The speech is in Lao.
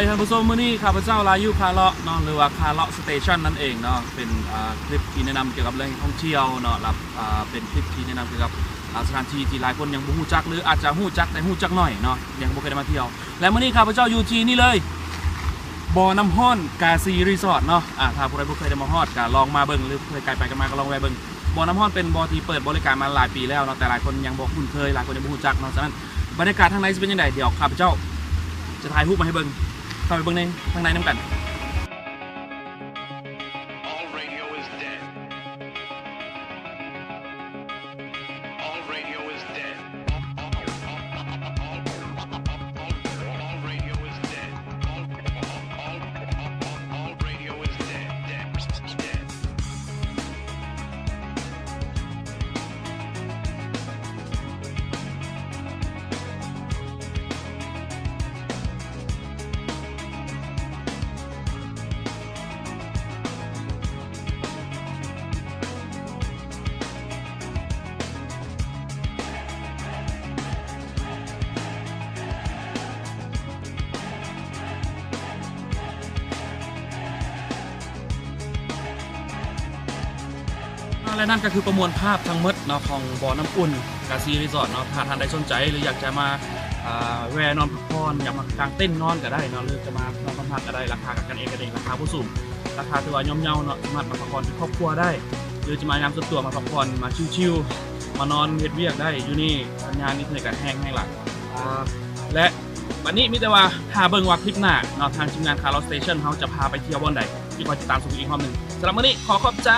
ທ່ານຜູ້ຊົມ, ມື້ນີ້ຂ້າພະເຈົ້າລາຢູ່ຄາເລາະເນາະ ຫຼືວ່າຄາເລາະສະເຕຊັນນັ້ນເອງເນາະ. ເປັນ ເອີ ຄລິບທີ່ແນະນຳກ່ຽວກັບເລື່ອງທ່ອງທ່ຽວເນາະ ແລະ ເອີ ເປັນຄລິບທີ່ແນະນຳກ່ຽວກັບ ອາ ສະຖານທີ່ທີ່ຫຼາຍຄົນຍັງບໍ່ຮູ້ຈັກ ຫຼືອາດຈະຮູ້ຈັກແຕ່ຮູ້ຈັກໜ້ອຍເນາະ ຍັງບໍ່ເຄີຍໄດ້ມາທ່ຽວ. ແລະ ມື້ນີ້ຂ້າພະເຈົ້າຢູ່ທີ່ນີ້ເລີຍ ບໍ່ນ້ຳຮ້ອນກາຊີຣີສອດເນາະ. ອາ ຖ້າຜູ້ໃດບໍ່ເຄີຍໄດ້ມາຮອດກໍລອງມາເບິ່ງ ຫຼືເຄີຍໄກໄປໄກມາກໍລອງແວະເບິ່ງ. ບໍ່ນ້ຳຮ້ອນເປັນບໍ່ທີ່ເປີດບໍລິການມາຫຼາຍປີແລ້ວເນາະ ແຕ່ຫຼາຍຄົນຍັງບໍ່ຄຸ້ນເຄີຍ ຫຼາຍຄົນຍັງບໍ່ຮູ້ຈັກເນາະ. ສະນັ້ນ ບັນຍາກາດທາງໃນຊິເປັນຈັ່ງໃດ ດຽວຂ້າພະເຈົ້າຈະຖ່າຍຮູບມາໃຫ້ເບິ່ງ. ເຂົ້າໄປເບິ່ງໃນ ທາງໃນນຳກັນ. All radio is dead. All radio is dead. All radio is dead. All radio is dead. Dead. Dead. ແລະ ນັ້ນກໍຄືປະມວນພາບທັງໝົດເນາະ ຂອງບໍ່ນ້ຳອຸ່ນກາຊີຣີສອດເນາະ. ຖ້າທ່ານໃດສົນໃຈ ຫຼື ຢາກຈະມາ ອາ ແວ່ນອນພັກຜ່ອນ ຢາກມາກາງເຕັນນອນກໍໄດ້ເນາະ ຫຼືຈະມານອນບ້ານພັກກໍໄດ້. ລາຄາກັນເອງກັນເອງ ລາຄາບໍ່ສູງ ລາຄາຖືວ່າຍ່ອມເຍົາເນາະ ສາມາດມາພັກຜ່ອນເປັນຄອບຄົວໄດ້ ຫຼືຈະມາຍາມສ່ວນຕົວ ມາພັກຜ່ອນ ມາຊິວໆ ມານອນເຮັດວຽກໄດ້ຢູ່ນີ້. ສັນຍານອິນເຕີເນັດກໍແຮງ ແຮງຫຼາຍ ອາ ແລະ ບັດນີ້ມີແຕ່ວ່າຖ້າເບິ່ງວ່າຄລິບໜ້າເນາະ ທາງທີມງານຄາເລາະສະເຕຊັນເຮົາຈະພາໄປທ່ຽວບ່ອນໃດ ຕິດຕາມຊົມອີກຮອບໜຶ່ງ. ສຳລັບມື້ນີ້ຂໍຂອບໃຈ.